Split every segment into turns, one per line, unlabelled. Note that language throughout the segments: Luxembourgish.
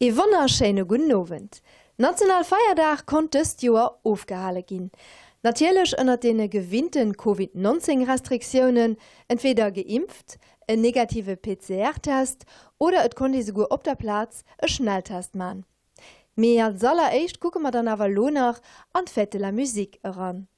Ee wonnerschéine gudden Owend. Nationalfeierdag konnt dëst Joer ofgehale ginn. Natierlech ënnert deene gewinnte Covid 19 Restriktiounen, entweder geimpft, en negative PCR-Test oder et konnt ee souguer op der Plaz e Schnelltest man. Mee als alleréischt kucke mer dann awer lo nach an d'Fête de la Musique eran.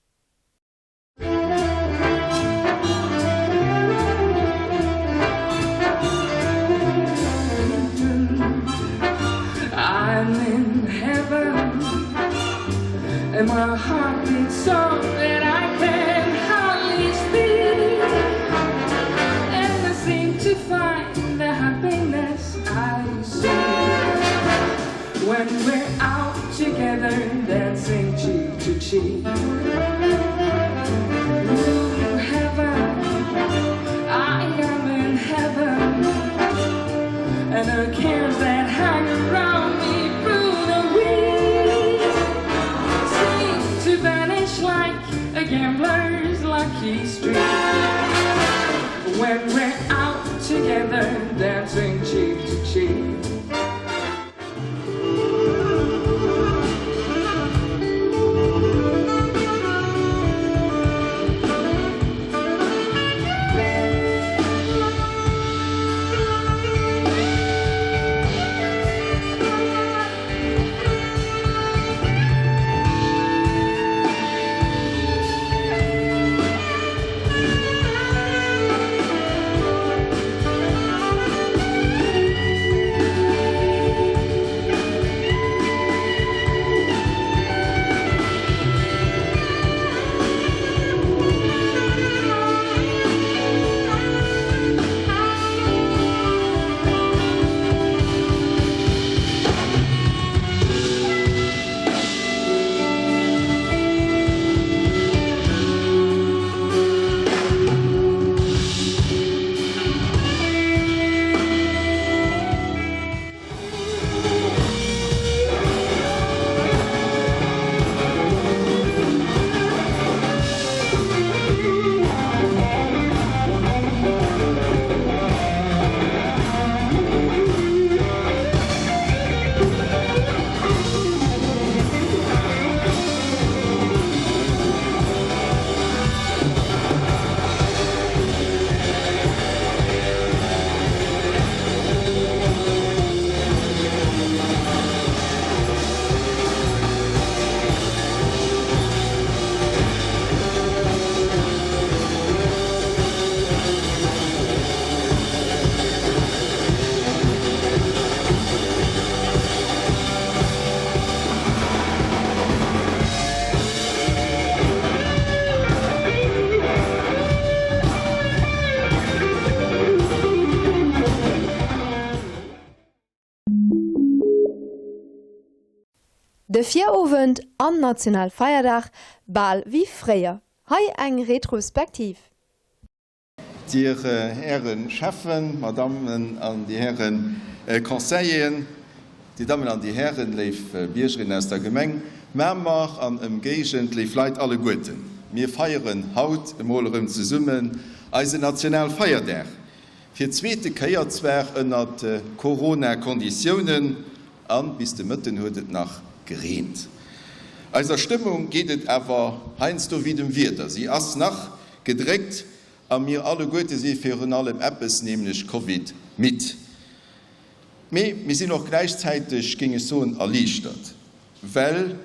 De Virowend an Nationalfeierdag bal wéi fréier. Hei eng Retrospektiv.
Dir Häre Schäffen, Madammen an Dir Häre Conseilleren, Dir Dammen an Dir Hären, léif Biergerinnen aus der Gemeng Mamer an Ëmgéigend, léif Leit alleguerten, mir feieren haut emol erëm zesummen eisen Nationalfeierdag. Fir d'zweete Kéier zwar ënnert Corona-Konditiounen, a bis de Mëtten huet et nach gereent. Eiser Stëmmung geet et awer heiansdo wéi dem Wieder, si ass nach gedréckt a mir alleguerte si virun allem eppes, nämlech Covid-midd. Mee mir sinn och gläichzäiteg, géing ech soen, erliichtert, well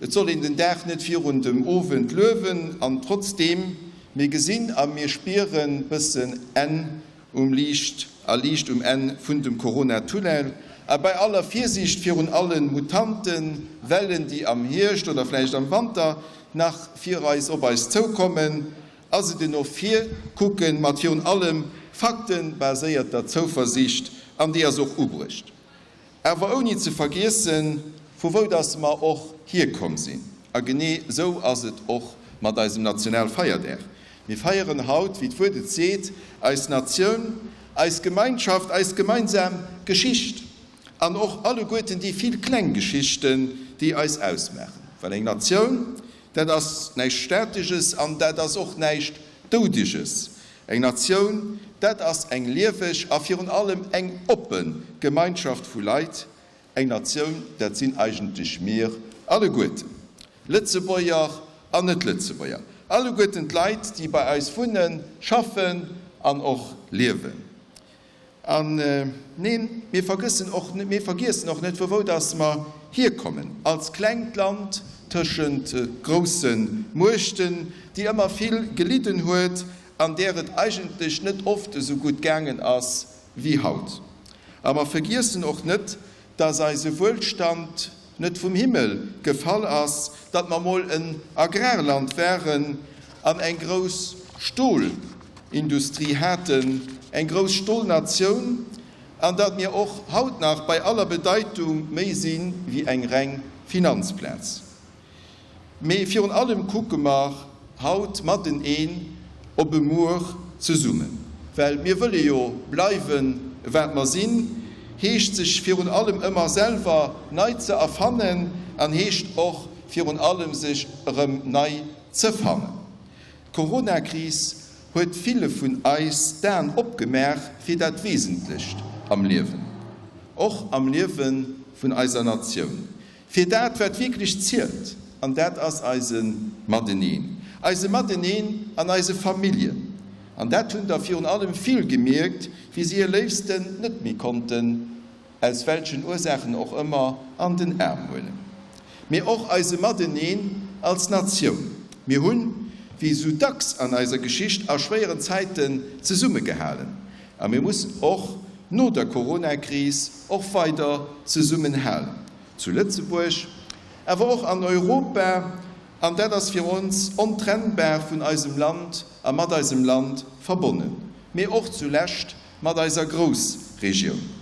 Et soll een den Dag net virun dem Owend luewen an trotzdeem, mir gesinn a mir spieren bëssen Enn um Liicht a Liicht um Enn vun dem Corona-Tunnel. A bei aller Virsiicht virun allen Mutanten, Wellen déi am Hierscht oder vläicht am Wanter nach fir eis op eis zoukommen, ass et en no vir kucken mat virun allem faktenbaséierter Zouversiicht an déi ass och ubruecht. Awer ouni ze vergiessen, vu wou dass mer och hierkomm sinn. A genee esou ass et och mat eisem Nationalfeierdag. Mir feieren haut, wéi d'Wuert et seet, eis Natioun, eis Gemeinschaft, eis gemeinsam Geschicht an och alleguerten déi vill kleng Geschichten, déi eis ausmaachen. Well eng Natioun, dat ass näischt Stateges an dat ass och näischt Doudeges. Eng Natioun, dat ass eng lieweg a virun allem eng oppe Gemeinschaft vu Leit. Eng Natioun, dat sinn eigentlech mir alleguerten, Lëtzebuerger an Net-Lëtzebuerger, alleguerten d'Leit, déi bei eis wunnen, schaffen an och liewen. An neen, mir vergëssen och, mir vergiessen och net, vu wou dass mer hierkommen, als klengt Land tëschent grousse Muechten, déi ëmmer vill gelidden huet an där et eigentlech net oft esou gutt gaangen ass wéi haut. A mer vergiessen och net, dass eise Wuelstand net vum Himmel gefall ass, datt mer mol en Agrarland waren an eng grouss Stolindustrie haten, eng grouss Stolnatioun, an datt mir och haut nach bei aller Bedeitung méi si wéi eng reng Finanzplaz. Mee virun allem kucke mer haut mateneen op e Muer zesummen. Well mir wëlle jo bleiwen, wat mer sinn, heescht sech virun allem ëmmer selwer nei ze erfannen an heescht och virun allem sech erëm nei ze fannen. D'Coronakris huet ville vun eis d'Aen opgemaach fir dat Wesentlecht am Liewen, och am Liewe vun eiser Natioun. Fir dat, wat wierklech zielt, an dat ass eise Mateneen. Eise Mateneen an eise Familljen. An dat hunn der virun allem vill gemierkt, wéi si hir Léifsten net méi konnten, aus welchen Ursaachen och ëmmer, an den Aarm huelen. Mee och eise Mateneen als Natioun. Mir hunn, wéi esou dacks an eiser Geschicht, a schwéieren Zäiten zesummegehalen. A mir mussen och no der Coronakris och weider zesummenhalen, zu Lëtzebuerg, awer och an Europa. An dat ass fir ons ontrennbar vun eisem Land a mat eisem Land verbonnen, mee och zulescht mat eiser Groussregioun.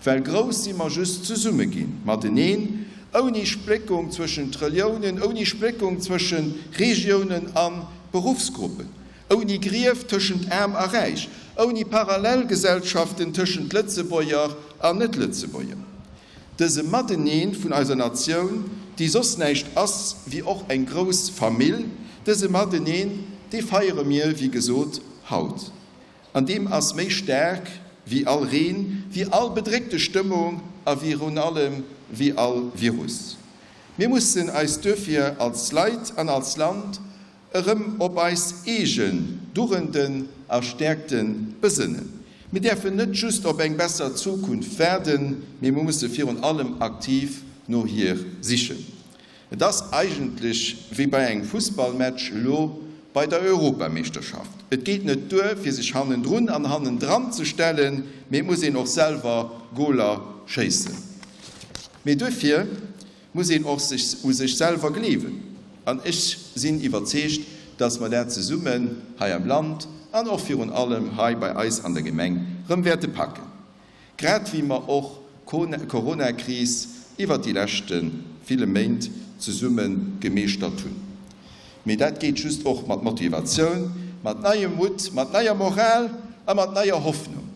Well grouss si mer just zesumme ginn, mateneen, ouni Spléckung zwëschent Reliounen, ouni Spléckung zwëschen Regiounen a Beruffsgruppen, Ouni Grief tëschent Aarm a Räich, ouni Parallelgesellschaften tëschent Lëtzebuerger an Net-Lëtzebuerger. Dëse Mateneen vun eiser Natioun, déi soss näischt ass wéi och eng grouss Famill, dëse Mateneen, dee feiere mir, wéi gesot, haut. An deem ass méi staark wéi all Reen, wéi all bedréckte Stëmmung a virun allem wéi all Virus. Mir mussen eis duerfir als Leit an als Land erëm op eis eegen Dugenden a Stäerkte besënnen. Mir däerfen net just op eng besser Zukunft waarden, mee mir musse virun allem aktiv no hir sichen. Et ass eigentlech wéi bei engem Fussballmatch elo bei der Europameeschterschaft, Et geet net duer, fir sech hannendrun an hannendran ze stellen, mee et muss een och selwer Goler schéissen. Mee duerfir muss een och sech u sech selwer gleewen. An ech sinn iwwerzeegt, dass mer dat zesummen hei am Land an och virun allem hei bei eis an der Gemeng rëm wäerte packen, grad wéi mer och d'Coronakris iwwert déi leschte ville Méint zesumme gemeeschtert hunn. Mee dat geet just och mat Motivatioun, mat neiem Mutt, mat neier Moral a mat neier Hoffnung.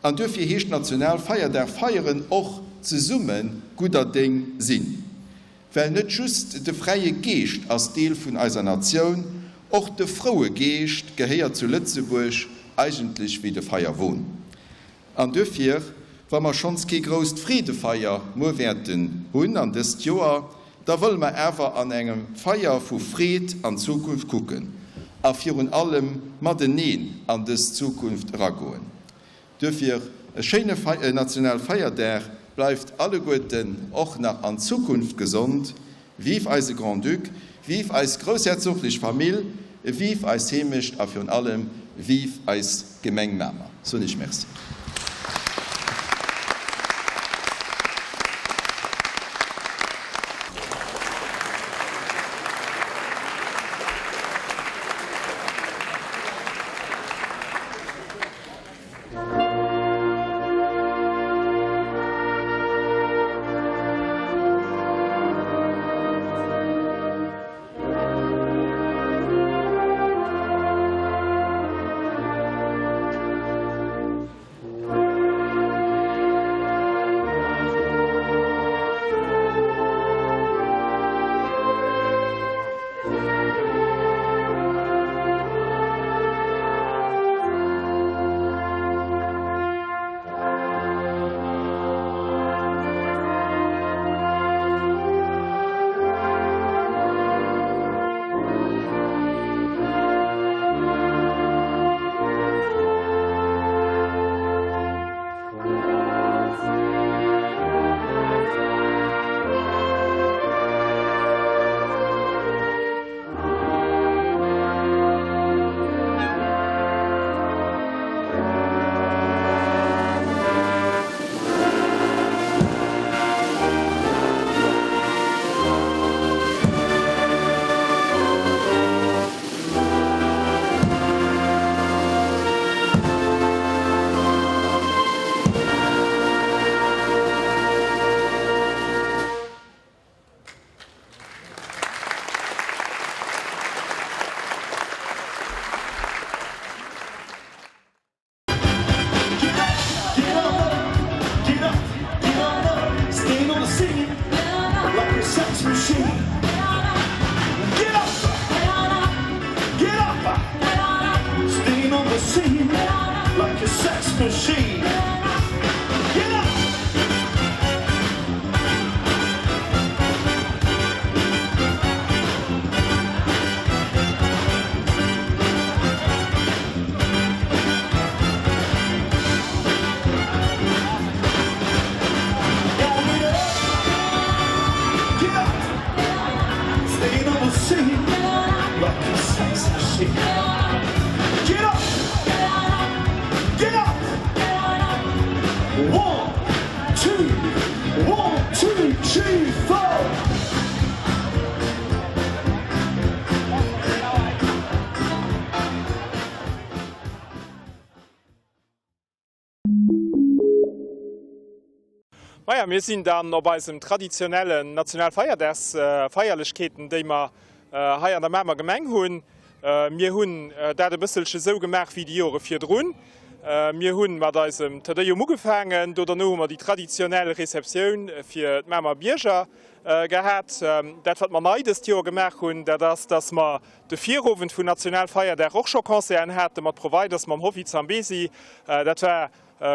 An duerfir heescht Nationalfeierdag feieren och zesumme gudder Déng sinn. Well net just de fräie Geescht ass Deel vun eiser Natioun, och de froue Geescht gehéiert zu Lëtzebuerg eigentlech wéi de Feierwon. An duerfir, wa mer schonns kee grousst Freedefeier muer wäerten hunn an dëst Joer, da wëlle mer awer an engem Feier vu Freed an d'Zukunft kucken a virun allem mateneen an dës Zukunft eragoen. Duerfir e schéine Nationalfeierdag, bleift alleguerten och nach an Zukunft gesond, vive eise Grand-Duc, vive eis groussherzoglech Famill, vive eis Heemecht a virun allem vive eis Gemeng Mamer. Soen ech Merci.
a sex machine. Get up!
Maja, mir sinn dann op eisem traditionellen Nationalfeierdagsfeierlechkeeten, déi mer hei an der Mamer Gemeng hunn. Mir hunn dat e bësselche sou gemaach wéi déi Jore virdrun. Mir hunn mat eisem Te Deum ugefaangen, do derno hu mer déi traditionell Receptioun fir d'Mamer Bierger gehat. Dat wat mer nei dëst Joer gemaach hunn, dat ass, dass mer de Virowend vun Nationalfeierdag och scho Concerten hate mat Providers, mam Hoffi Zambezi. Dat war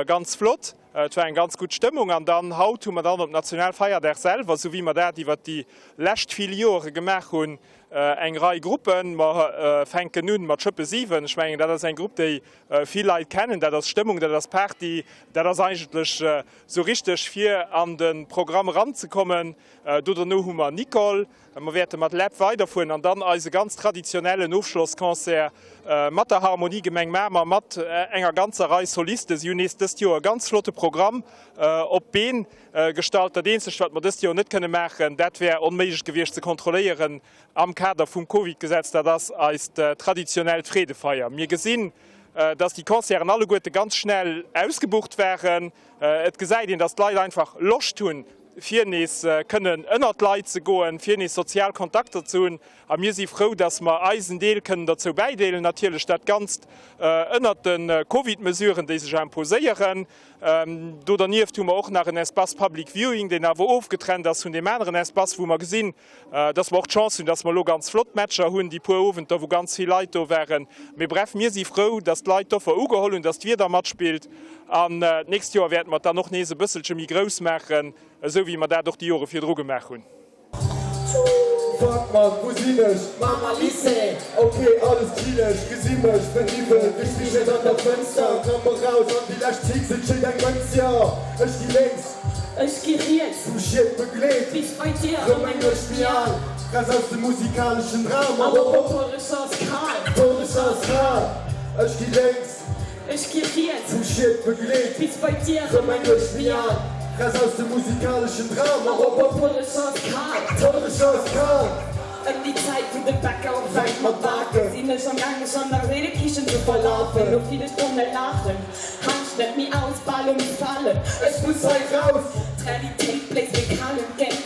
ganz flott, et war eng ganz gutt Stëmmung. An dann haut hu mer dann op Nationalfeierdag selwer, esou wéi mer dat iwwert déi lescht vill Joere gemaach hunn, eng Rei Gruppen. Mer fänken un mat Schëppe 7. Ech mengen, dat ass eng Grupp, déi vill Leit kennen. Dat ass Stëmmung, dat ass Party, dat ass eigentlech esou richteg fir an de Programm eranzekommen. Do derno hu mer Nicole. Mer wäerte mat Läb weiderfueren an dann eise ganz traditionellen Ofschlossconcert mat der Harmonie Gemeng Mamer mat enger ganzer Rei Solisten. Si hunn nees dëst Joer e ganz flotte Programm op d'Been gestallt. Dat eenzegt wat mer dëst Joer net kënne maachen, dat wär onméiglech gewiescht ze kontrolléieren am Kader vum Covid-Gesetz, dat ass eist traditionellt Freedefeier. Mir gesinn, dass déi Concerten alleguerte ganz schnell ausgebucht waren. Et gesäit een, dass d'Leit einfach Loscht hunn, fir nees kënnen ënnert d'Leit ze goen, fir nees sozial Kontakter ze hunn. A mir si frou, dass mer eisen Deel kënnen derzou bäideelen. Natierlech dat Ganzt ënnert de Covid-Mesuren, déi sech imposéieren. Do dernieft hu mer och nach en Espace Public Viewing, deen awer ofgetrennt ass vun deem aneren Espace, wou mer gesinn, dass mer och d'Chance hunn, dass mer elo ganz flott Matcher hunn, déi puer Owenter, wou ganz vill Leit do waren. Mee bref, mir si frou, dass d'Leit d'Offer ugeholl hunn, dass d'Wieder matspillt. An d'nächst Joer wäerte mer et dann och nees e bësselche méi grouss maachen, esou wéi mer dat och déi Jore virdru gemaach hunn.
Fuck man, wou sinn ech? Mamer Lycée, ok alles chilleg, gesi mech benivelt, gespigelt an der Fënster, klamm eraus an déi lescht Zeek sinn schéin eng Mënz, jo ech gi lénks,
Ech gi riets,
vum Schiet begleet,
bis bei d'Dier,
rëm eng Nuecht méi al, raus aus dem musikaleschen Dram,
a op Hollerecher ass kal,
Hollerecher ass kal, ech gi lénks.
Ech gi riets.
Vum Schiet begleet.
Bis bei d'Dier.
Rëm eng Nuecht méi al. Raus aus dem musikaleschen Dram.
A op op Hollerecher ass kal.
D'Hollerecher ass kal.
Ëm déi Zäit wou de Bäcker ufänkt mat baken, sinn ech am Gaang mech an der Reedekichen ze verlafen. No ville Stonne laachen halen ech net méi aus, bal um Falen.
Ech muss hei raus.
D'Realitéit bléist mir kal entgéint.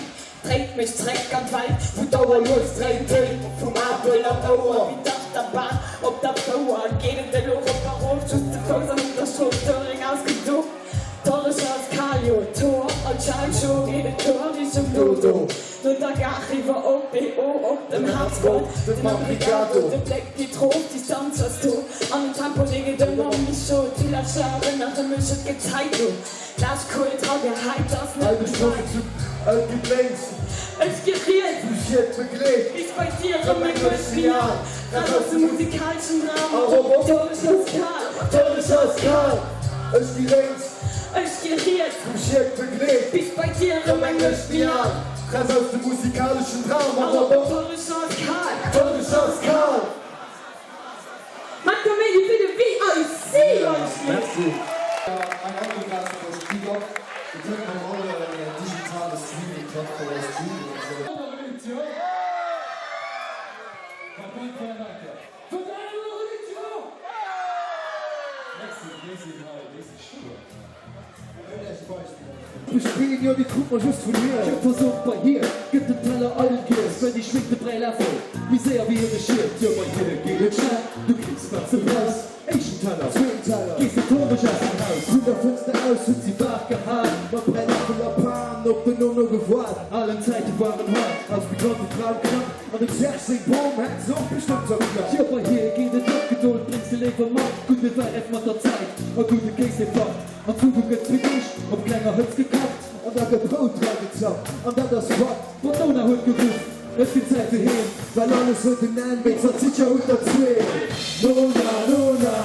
Dréit mech zréck an d'Welt,
wou d'Auer lues dréit, Téin vum Apel an Ouer.
Wéi d'Achterbahn op der Fouer geet et elo rop a rof, just ze Fouss an op der Strooss, d'Ouering ass gedo, d'Hollecher ass kal, jo d'Hoer an d'Schal scho geet et do a Richtung Dodo, no der Gare riwwer op BO, op dem Hotspot, den Abrigado, de Bléck geet rof, d'Distanz ass do an den Tempo dee gëtt ëmmer méi scho, d'Villercher erënnere mech, et gëtt Zäit do. Lass Kuel dra gehäit, ass net méi wäit.
Et geet lénks.
Ech gi riets.
Vum Schiet begleet.
Bis bei d'Dier rëm eng Nuecht méi al. Raus aus dem musikaleschen Dram.
A rop op.
D'Hollesch ass kal.
D'Hollesch ass kal. Ech gi lénks.
Ech gi riets.
Vum Schiet begleet.
Bis bei d'Dier rëm eng Nuecht méi al.
Raus aus dem musikaleschen Dram. A rop op.
D'Hollesch ass kal.
D'Hollesch ass kal.
Mat Kaméidi fir de VIC!
Merci.
Bestinn, jo déi krut mer just vun hir. Jo pass op, bei hir gëtt den Teller eidel giess, well déi schwéngt de Bräiläffel méi séier wéi hire Schiet. Jo bei hir geet et schnell, du kriss wat s de brauchs, éischten Teller, zweeten Teller, gees de komesch aus dem Haus. Vun der Fënster aus huet si waach gehal, mat Bräiläffel a Pan op den Nono gewaart. Alen Zäite waren haart, als bekannte Fraen knapp, an dem Serge seng Bom hätt se och bestëmmt zerklappt. Jo bei hir geet et op, Gedold bréngs de léiwer mat. Gudde Wäi räift mat der Zäit a gudde Kéis dee facht. An Zukunft gëtt fir Deeg op klenger Hëtzt gekacht. An da gëtt Brout dra gezappt an dat ass Fakt. Bon d'Nona huet geruff, et gëtt Zäit fir heem.
Well alles huet en Enn, wéi d'Zalsiccia hutt der zwee. Nona, Nona,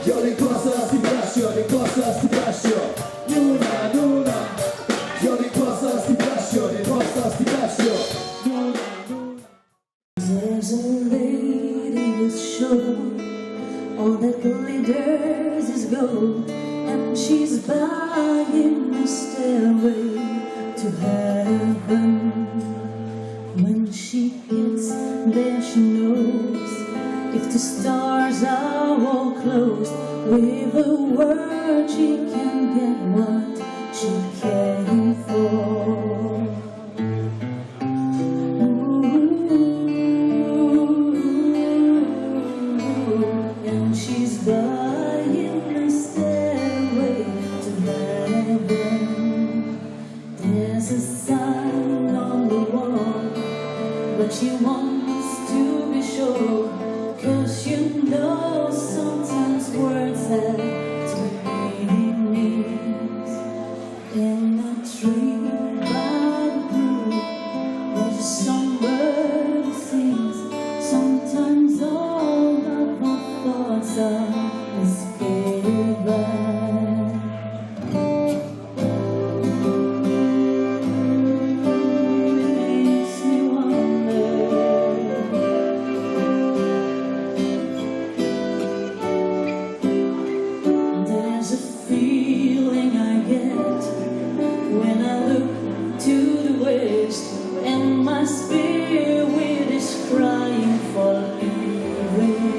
jo deng Pasta ass déi bescht, jo deng Pasta ass déi bescht, jo. Nona, Nona, jo deng Pasta ass déi bescht, jo deng Pasta ass déi bescht, jo. Nona, Nona.
There's a lady who's sure all that glitters is gold and she's buying a stairway to heaven when she gets there she knows if the stars are all closed with a word she can get what she came for And she's buying a stairway to heaven There's a sign on the wall But she wants to be sure Cause you know sometimes words have to meanings In a tree by the brook There's a songbird who sings Sometimes all of our thoughts are misgiven Makes me wonder There's a feeling I get when I look to the west and my spirit is crying for leaving.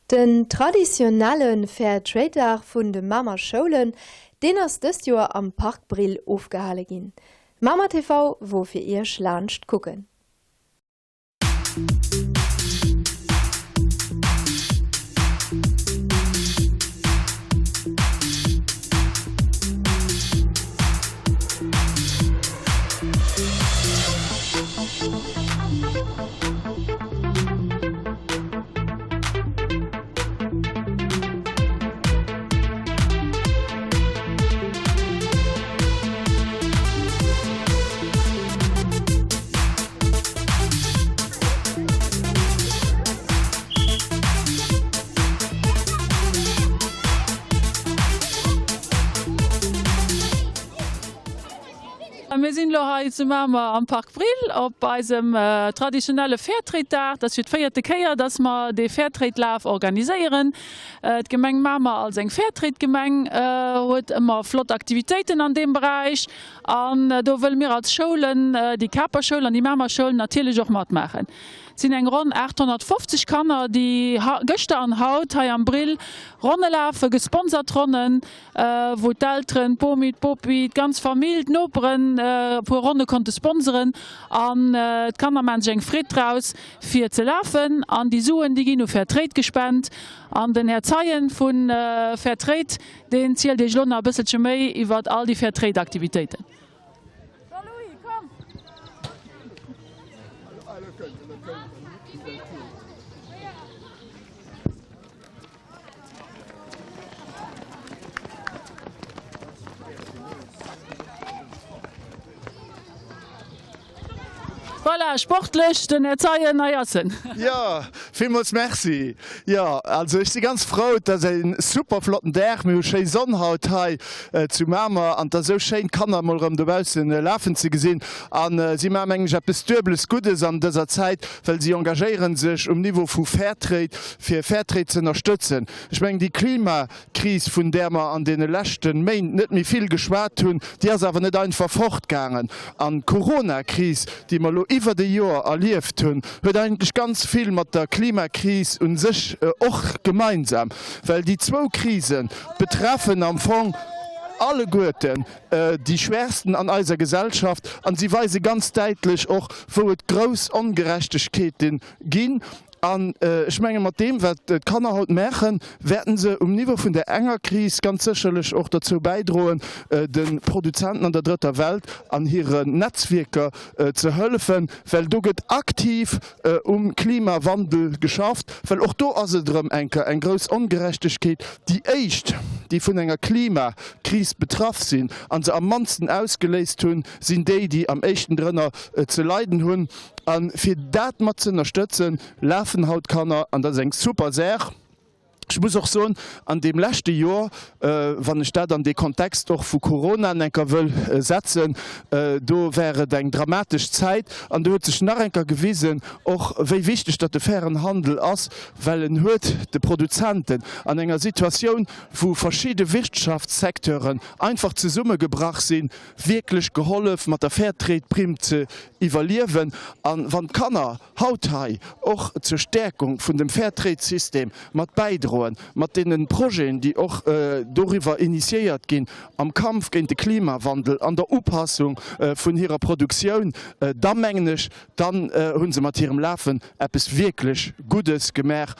Den traditionelle Fair Trade Dag vun de Mamer Schoulen, deen ass dëst Joer am Park Brill ofgehale ginn. Mamer TV wor fir iech laanscht kucken.
Mir sinn elo hei zu Mamer am Park Brill op eisem traditionelle Fairtrade-Dag. Dat ass fir d'véierte Kéier, dass mer dee Fairtrade-Laf organiséieren. D'Gemeng Mamer als eng Fairtrade-Gemeng huet ëmmer flott Aktivitéiten an deem Beräich an do wëlle mir als Schoulen, déi Caper Schoul an déi Mamer Schoul, natierlech och matmaachen. Et sinn eng ronn 850 Kanner, déi gëschter an haut hei am Brill Ronne lafen, gesponsert Ronnen. wou d'Elteren, d'Bomi, d'Bopi, d'ganz Famill, d'Noperen e puer Ronne konnte sponseren an d'Kanner maachen sech eng Freed draus fir ze lafen an déi Suen déi ginn u Fair Trade gespent an den Här Zeien vu Fair Trade deen zielt iech elo nach e bësselche méi iwwert all déi Fair Trade Aktivitéiten. Voilà, sportlech den Här Zeien, hei ass en.
Jo, villmools Merci. Jo, also ech si ganz frou, et ass e super flotten Dag, mir hu schéi Sonn haut hei zu Mamer an et ass esou schéin d'Kanner emol erëm dobaussen lafen ze gesinn. A si maachen, mengen ech, eppes duebles Guddes an dëser Zäit, well si engagéiere sech um Niveau vu Fairtrade, fir Fairtrade ze ënnerstëtzen. Ech mengen, déi Klimakris, vun där mer an deene leschte Méint net méi vill geschwat hunn, déi ass awer net einfach fortgaangen. An d'Coronakris, déi mer elo iwwert e Joer erlieft hunn, huet eigentlech ganz vill mat der Klimakris u sech och gemeinsam, well déi zwou Krise betreffen am Fong alleguerten déi Schwächsten an eiser Gesellschaft an si weise ganz däitlech och, wou et grouss Ongerechtegkeete ginn. An ech menge mat deem, wat d'Kanner haut maachen, wäerten se um Niveau vun där enger Kris ganz sécherlech och derzou bäidroen, de Produzenten an der Drëtter Welt an hiren Netzwierker ze hëllefen, well do gëtt aktiv um Klimawandel geschafft, well och do ass et erëm eng Kéier eng grouss Ongerechtegkeet, déi éischt, déi vun enger Klimakris betraff sinn a se am mannsten ausgeléist hunn, sinn déi, déi am éischten drënner ze leiden hunn. A fir dat mat ze ënnerstëtzen, lafen haut d'Kanner, an dat ass eng super Saach. Ech muss och soen, an deem leschte Joer, wann ech dat an dee Kontext och vu Corona enker wëll setzen, do war et eng dramatesch Zäit an do huet sech nach enker gewisen och, wéi wichteg datt de fairen Handel ass, well en huet de Produzenten an enger Situatioun, wou verschidde Wirtschaftssecteuren einfach zesummegebrach sinn, wierklech gehollef, mat der Fairtrade-Primm ze iwwerliewen. A wann d'Kanner haut hei och zur Stäerkung vun dem Fairtrade-System mat bäidroen, mat deene Projeten, déi och doriwwer initiéiert ginn, am Kampf géint de Klimawandel, an der Upassung vun hirer Produktioun, da mengen ech, dann hu se mat hirem Lafen eppes wierklech Guddes gemaach.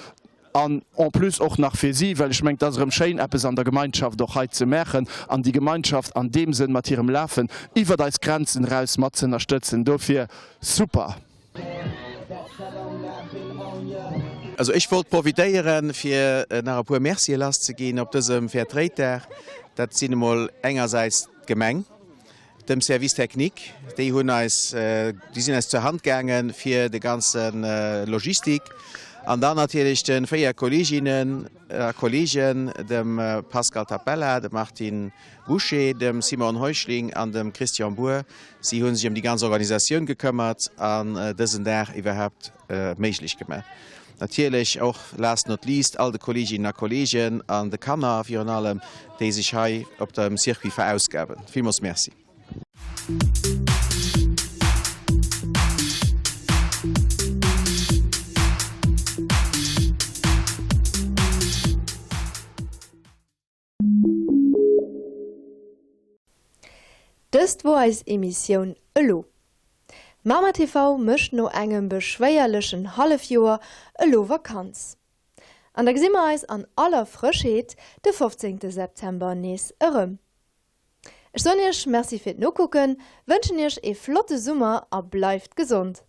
An en plus och nach fir si, well ech mengen, et ass erëm schéin, eppes an der Gemeinschaft och hei ze maachen an déi Gemeinschaft an deem Sënn mat hirem Lafen iwwert eis Grenzen eraus mat ze ënnerstëtzen. Dofir super!
Also ech wollt profitéieren, fir nach e puer Mercië lasszeginn op dësem Fair Trade Dag. Dat sinn emol engersäits d'Gemeng, Dem Service technique, déi hunn eis, déi sinn eis zur Hand gaange fir de ganze Logistik. An dann natierlech de 4 Kolleeginnen a Kolleegen, dem Pascal Tapella, dem Martine Bouché, dem Simon Heuschling an dem Christian Bour. Si hu sech ëm déi ganz Organisatioun gekëmmert an dësen Dag iwwerhaapt méiglech gemaach. Natierlech och, last not least, all de Kolleeginnen a Kolleegen an de Kanner virun allem, déi sech hei op dem Circuit verausgaben. Villmools Merci.
Dëst wor eis Emissioun elo. Mamer TV mécht no engem beschwéierlechen Hallefjoer elo Vakanz. An da gesi mer eis an aller Frëschheet de 15 September nees erëm. Ech soen iech Merci fir d'Nokucken, wënschen iech ee flotte Summer a bleift gesond!